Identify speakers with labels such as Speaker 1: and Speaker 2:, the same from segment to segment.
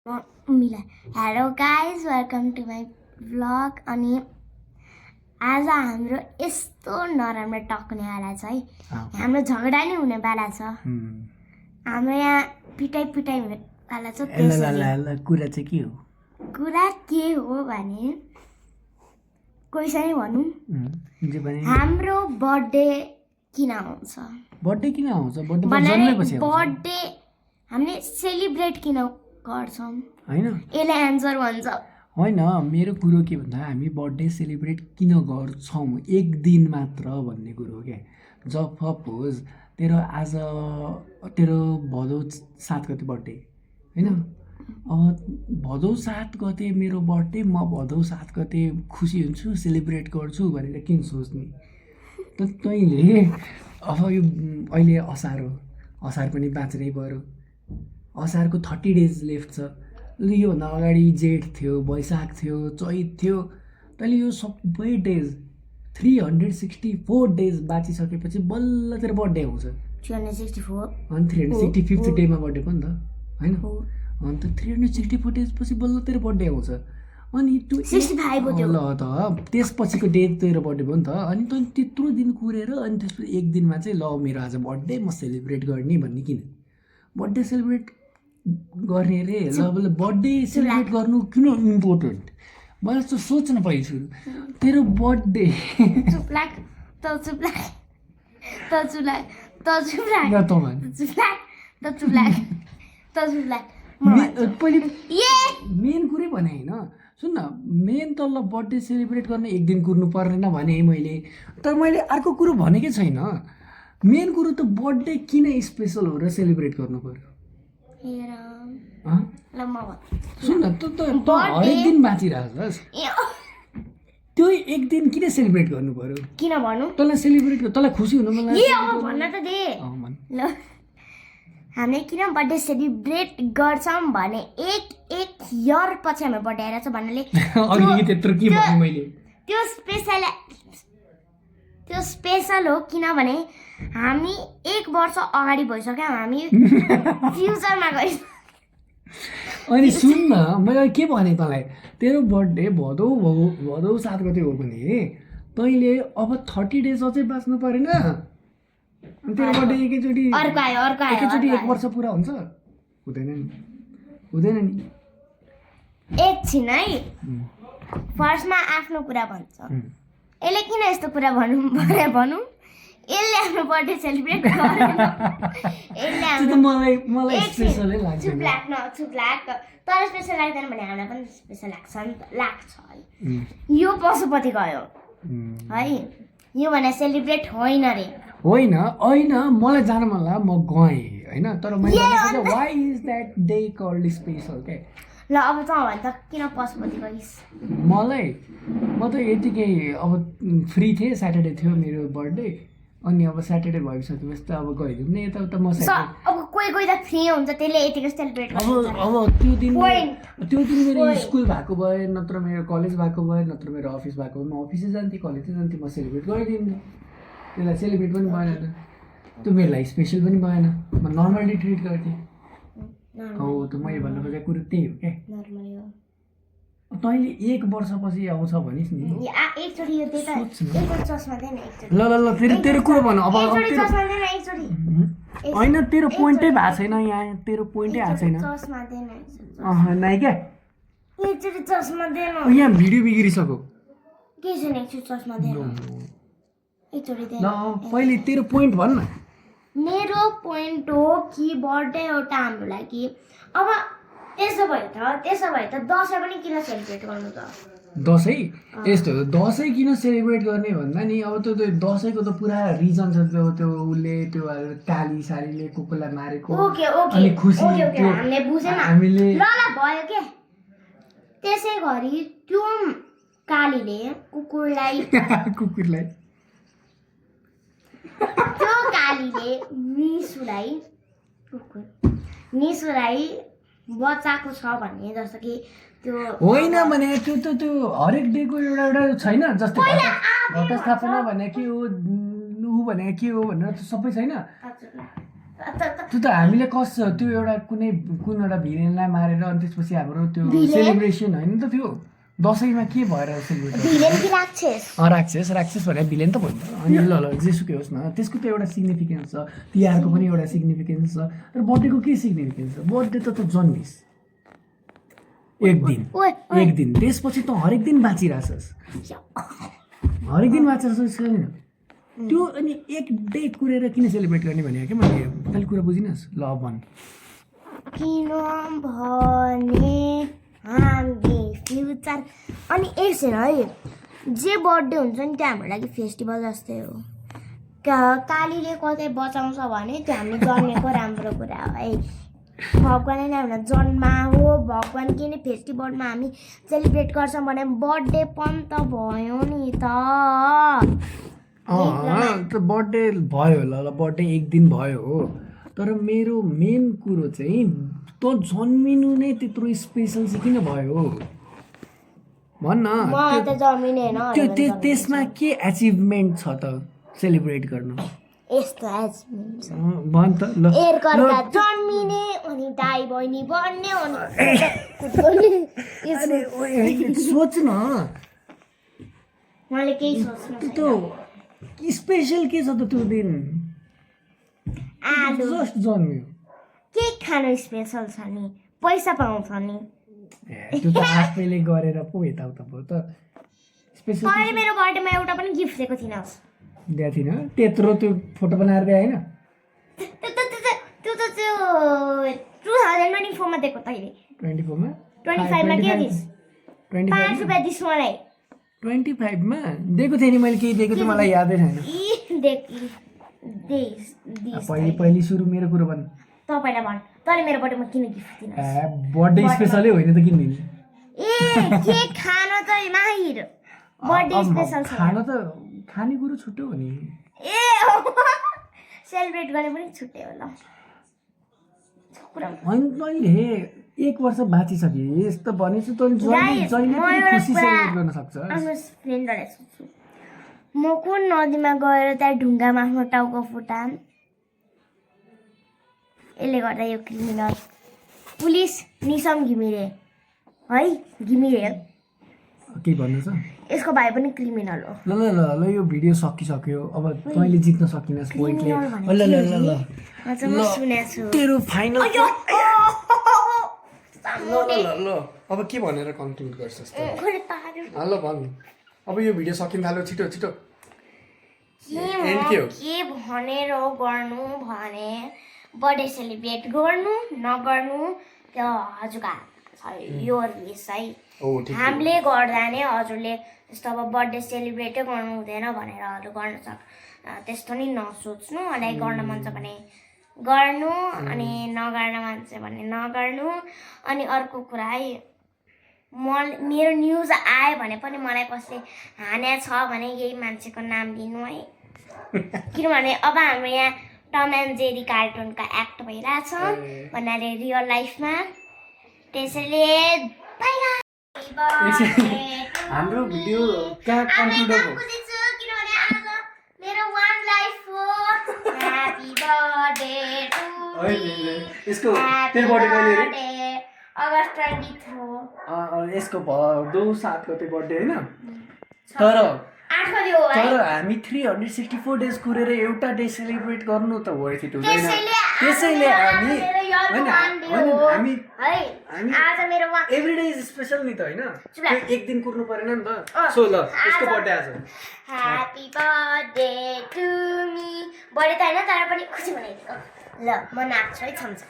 Speaker 1: मिला hello guys welcome to my vlog. अनि आज हाम्रो यस्तो नराम्रो टक्नेवाला छ है, हाम्रो झगडा नै हुने बेला छ, हाम्रो यहाँ पिटाइ हुनेवाला छ।
Speaker 2: कुरा चाहिँ के हो?
Speaker 1: कुरा के हो भने क्वेसनै भनौँ, हाम्रो बर्थडे किन आउँछ? बर्थडे हामीले सेलिब्रेट किन गर्छौँ
Speaker 2: हैन?
Speaker 1: यसले एन्सर भन्छ।
Speaker 2: होइन, मेरो कुरो के भन्दा हामी बर्थडे सेलिब्रेट किन गर्छौँ एक दिन मात्र भन्ने कुरो हो क्या। जब सपोज तेरो भदौ 7 गते बर्थडे होइन, अब भदौ 7 गते मेरो बर्थडे, म भदौ 7 गते खुसी हुन्छु सेलिब्रेट गर्छु भनेर किन सोच्ने? तैँले अब यो अहिले असार पनि बाँच्नै पऱ्यो। असारको 30 डेज लेफ्ट छ। योभन्दा अगाडि जेठ थियो, वैशाख थियो, चैत थियो। तैँले यो सबै डेज 364 डेज बाँचिसकेपछि बल्ल तेरो बर्थडे आउँछ।
Speaker 1: 364
Speaker 2: अनि 365th डेमा बर्थडे पनि त होइन? अन्त 364 डेज पछि बल्ल तेरो बर्थडे आउँछ। अनि त्यो
Speaker 1: 65 हो त्यो।
Speaker 2: ल त त्यसपछिको डे तेरो बर्थडे भयो नि त। अनि तैँले त्यत्रो दिन कुरेर अनि त्यसपछि एक दिनमा चाहिँ ल मेरो आज बर्थडे म सेलिब्रेट गर्ने भन्ने किन? बर्थडे सेलिब्रेट गर्ने रे, ल बर्थडे सेलिब्रेट गर्नु किन इम्पोर्टेन्ट? मलाई त सोच्न पऱ्यो सुरु। तेरो बर्थडे पहिले मेन कुरै भने होइन, सुन न, मेन त ल बर्थडे सेलिब्रेट गर्न एक दिन कुर्नु पर्दैन भने मैले, तर मैले अर्को कुरो भनेकै छैन। मेन कुरो त बर्थडे किन स्पेसल हो र सेलिब्रेट गर्नु पर्यो? सुन न, त हरेक दिन बाँचिरहेछस्, त्यो एक दिन किन सेलिब्रेट गर्नु पर्यो?
Speaker 1: किन भन्नु?
Speaker 2: तँलाई सेलिब्रेट तँलाई खुसी हुनु मन लाग्छ?
Speaker 1: अब भन्न त दे। ल हामीले किन बर्थडे सेलिब्रेट गर्छौँ भने एक इयर पछि हाम्रो बर्थडे आइरहेछ भन्नाले
Speaker 2: त्यत्रो के भने मैले
Speaker 1: त्यो स्पेसल हो। किनभने हामी 1 वर्ष अगाडि भइसक्यो, हामी फ्युचरमा गइ।
Speaker 2: अनि सुन न, मैले के भने तँलाई, तेरो बर्थडे भदौ 7 गते हो भने तैँले अब 30 डेज अझै बाँच्नु परेन? अनि तेरो बर्थडे एकैचोटि 1 वर्ष पुरा हुन्छ? हुँदैन नि।
Speaker 1: एकछिन है, फर्स्टमा आफ्नो कुरा भन्छ। यसले किन यस्तो कुरा भनौँ? यसले आफ्नो बर्थडे सेलिब्रेट गरेन।
Speaker 2: मलाई स्पेसलै लाग्छ।
Speaker 1: चुप्लाक तर स्पेसल लाग्दैन भने हामीलाई पनि स्पेसल लाग्छ है। यो पशुपति गयो है, यो भने सेलिब्रेट होइन रे।
Speaker 2: होइन, मलाई जान मन लाग्यो, म गएँ होइन, तर मैले why is that day called special के?
Speaker 1: ल अब त भने त किन पशुपति गइस्?
Speaker 2: म त यतिकै अब फ्री थिएँ, स्याटरडे थियो मेरो बर्थडे। अनि अब स्याटरडे भइसकेपछि त अब गइदिउँ न यताउता। म
Speaker 1: अब कोही त फ्री हुन्छ, त्यसले यतिकै सेलिब्रेट गर्छ।
Speaker 2: अब त्यो दिन मेरो स्कुल भएको भए, नत्र मेरो कलेज भएको भए, नत्र मेरो अफिस भएको भए, म अफिसै जान्थेँ, कलेजै जान्थेँ, म सेलिब्रेट गरिदिन्थेँ। त्यसलाई सेलिब्रेट पनि भएन, त्यो मेरो लागि स्पेसल पनि भएन, म नर्मली ट्रिट गर्थेँ। हो त मैले भन्नु खोजेको कुरो त्यही हो क्या। तैँले 1 वर्षपछि आउँछ भनिस् नि। ल तेरो कुरो भन। अब होइन, तेरो पोइन्टै भएको छैन यहाँ, तेरो पोइन्टै आएको छैन। नाइ क्या, यहाँ भिडियो बिग्रिसक्यो। ल पहिले तेरो पोइन्ट भन् न।
Speaker 1: मेरो पोइन्ट हो कि बर्थडे एउटा हाम्रो लागि। अब त्यसो भए त दसैँ पनि किन सेलिब्रेट गर्नु त?
Speaker 2: दसैँ यस्तो हो, दसैँ किन सेलिब्रेट गर्ने भन्दा नि, अब त्यो दसैँको त पुरा रिजन छ। त्यो उसले त्यो काली सालीले कुकुरलाई मारेको, अनि खुसी हामीले
Speaker 1: भयो के। त्यसै गरी त्यो कालीले त्यो कालीले निसुलाई बचाएको छ भन्ने, जस्तो कि त्यो
Speaker 2: होइन भने त्यो हरेक डेको एउटा छैन, जस्तै घटस्थापना भने के हो, ऊ भने के हो भनेर सबै छैन। त्यो त हामीले कस त्यो एउटा कुन एउटा भिलेनलाई मारेर अनि त्यसपछि हाम्रो त्यो
Speaker 1: भिलेन?
Speaker 2: सेलिब्रेसन होइन त त्यो दसैँमा के भएर सेलिब्रेट
Speaker 1: भिलेन कि राक्षस
Speaker 2: राक्षस भने भिलेन त भन्नु अनि ल जेसुकै होस् न त्यसको त एउटा सिग्निफिकेन्स छ तिहारको पनि एउटा सिग्निफिकेन्स छ तर बर्थडेको के सिग्निफिकेन्स छ बर्थडे त जन्मिस एक दिन त्यसपछि त हरेक दिन बाँचिरहेछस् हरेक दिन बाँचिरहेछस् छैन त्यो अनि एक डेट कुरेर किन सेलिब्रेट गर्ने भने क्या मैले पहिलो कुरा बुझिनस् ल भन्
Speaker 1: किनभने हामीले फ्युचर अनि एकछिन है जे बर्थडे हुन्छ नि त्यो हाम्रो लागि फेस्टिभल जस्तै हो कालीले कतै बचाउँछ भने त्यो हामीले जन्मेको राम्रो कुरा हो है भगवानले नै हामीलाई जन्मा हो भगवान के नै फेस्टिभलमा हामी सेलिब्रेट गर्छौँ भने बर्थडे पनि त भयो नि त
Speaker 2: बर्थडे भयो ल बर्थडे एक दिन भयो हो तर मेरो मेन कुरो चाहिँ त जन्मिनु नै त्यत्रो स्पेसल चाहिँ किन भयो भन्न त्यसमा के एचिभमेन्ट छ त सेलिब्रेट गर्नु
Speaker 1: यस्तो एचिभमेन्ट
Speaker 2: भन् त ल
Speaker 1: जन्मिने अनि दाइ बहिनी बन्ने अनि
Speaker 2: सोच न
Speaker 1: मैले केही सोच्नु
Speaker 2: त्यो स्पेसल के छ त त्यो दिन जस्ट जन्मियो
Speaker 1: के खानु स्पेसल छ नि पैसा पाउँछ नि
Speaker 2: त्यो त आफैले गरेर पो यताउता भयो त स्पेसल
Speaker 1: मैले मेरो बर्थडेमा एउटा पनि गिफ्ट दिएको थिइनँ
Speaker 2: दिएको थिइनँ त्यत्रो त्यो फोटो बनाएर दिए होइन
Speaker 1: त्यो 2024 मा दिएको तैँले
Speaker 2: 24 मा
Speaker 1: 25 मा के दिस 5 रुपैयाँ दिस मलाई
Speaker 2: 25 मा दिएको थिएँ नि मैले केही दिएको थिएँ मलाई यादै छैन पहिले सुरु मेरो कुरो भन्
Speaker 1: तपाईँलाई भन् तैँले मेरो बर्थडेमा किन गिफ्ट दिनु
Speaker 2: बर्थडे स्पेसलै होइन त किन दिने
Speaker 1: के खान त माहिर बर्थडे स्पेसल
Speaker 2: खान त खाने कुरो छुट्टो हो नि
Speaker 1: सेलिब्रेट गर्ने पनि छुट्टै हो ल
Speaker 2: होइन तैँले 1 वर्ष बाँचिसकिस् त भनेपछि तँ जहिले पनि खुसी सेलिब्रेट गर्न सक्छस्
Speaker 1: फ्रेन्डलाई सोध्छु म कुन नदीमा गएर त्यहाँ ढुङ्गामा आफ्नो टाउको फुटाम यसले गर्दा यो क्रिमिनल पुलिस निसम घिमिरे है घिमिरे
Speaker 2: के भन्नु छ
Speaker 1: यसको भाइ पनि क्रिमिनल हो
Speaker 2: ल ल ल ल यो भिडियो सकिसक्यो अब तैँले जित्न सकिनस् पोइन्टले ल ल ल ल
Speaker 1: म सुनेछु
Speaker 2: तेरो फाइनल ल ल अब के भनेर कन्क्लुड गर्छस् त ल भन् अब यो भिडियो सकिन थाल्यो छिटो छिटो
Speaker 1: के भनेर गर्नु भने बर्थडे सेलिब्रेट गर्नु नगर्नु त्यो हजुरको यो रिस है हामीले गर्दा नै हजुरले जस्तो अब बर्थडे सेलिब्रेटै गर्नु हुँदैन भनेर हजुर गर्न त्यस्तो नि नसोच्नु मलाई गर्न मन छ भने गर्नु अनि नगर्न मन छ भने नगर्नु अनि अर्को कुरा है मेरो न्युज आयो भने पनि मलाई कसले हाने छ भने यही मान्छेको नाम दिनु है किनभने अब हाम्रो यहाँ टम एन्ड जेरी कार्टुनका एक्ट भइरहेछ भन्नाले रियल लाइफमा त्यसैले
Speaker 2: हाम्रो भिडियो कहाँ कन्क्लुड हो
Speaker 1: किनभने आज मेरो वान लाइफ हो ह्यापी बर्थडे टु
Speaker 2: यसको तेरो बर्थडे कहिले रे
Speaker 1: अगस्त 24
Speaker 2: यसको भदौ 7 गते बर्थडे हैन तर
Speaker 1: 8 गते हो है
Speaker 2: तर हामी 364 डेज कुरेर एउटा डे सेलिब्रेट गर्नु त वर्थ इट हुँदैन त्यसैले हामी हामी
Speaker 1: आज मेरो
Speaker 2: एभ्री डे इज स्पेशल नि त हैन एक दिन कुर्नु परेन नि त सो ल यसको बर्थडे आज
Speaker 1: happy birthday to me birthday त हैन तर पनि खुसी बनाइदिएको ल म नाच्छु है छम्छु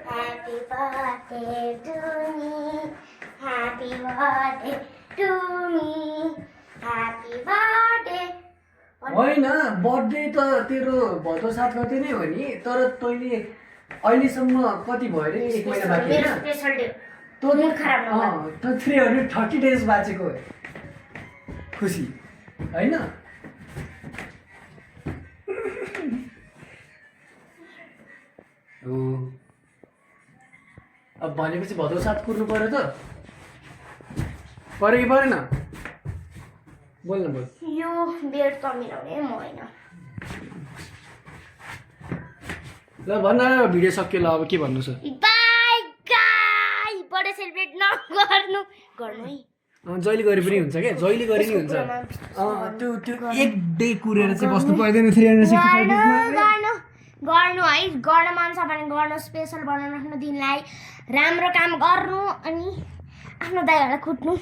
Speaker 1: Happy birthday to me. Happy birthday to me. Happy birthday.
Speaker 2: होइन बर्थडे त तेरो भदौ 7 गते नै हो नि तर तैँले अहिलेसम्म कति भयो रे 1 महिना बाँकी
Speaker 1: मेरो स्पेशल डे
Speaker 2: त 330 डेज बाँचेको खुसी हैन अब भनेपछि भदौ 7 कुर्नु पर्यो त पऱ्यो कि परेन बोल न बोल
Speaker 1: यो बेड कमिलाउने म होइन
Speaker 2: ल भन्न भिडियो सक्यो ल अब के भन्नु छ
Speaker 1: बाई गाइस बर्थडे सेलिब्रेट नगर्नु गर्नु है
Speaker 2: जहिले गरे पनि हुन्छ क्या जहिले गरे नि हुन्छ त्यो एक डे कुरेर चाहिँ बस्नु पर्दैन 365 डेजमा
Speaker 1: गर्नु है गर्न मन छ भने गर्नु स्पेसल बनाउनु आफ्नो दिनलाई राम्रो काम गर्नु अनि आफ्नो दाइहरूलाई कुट्नु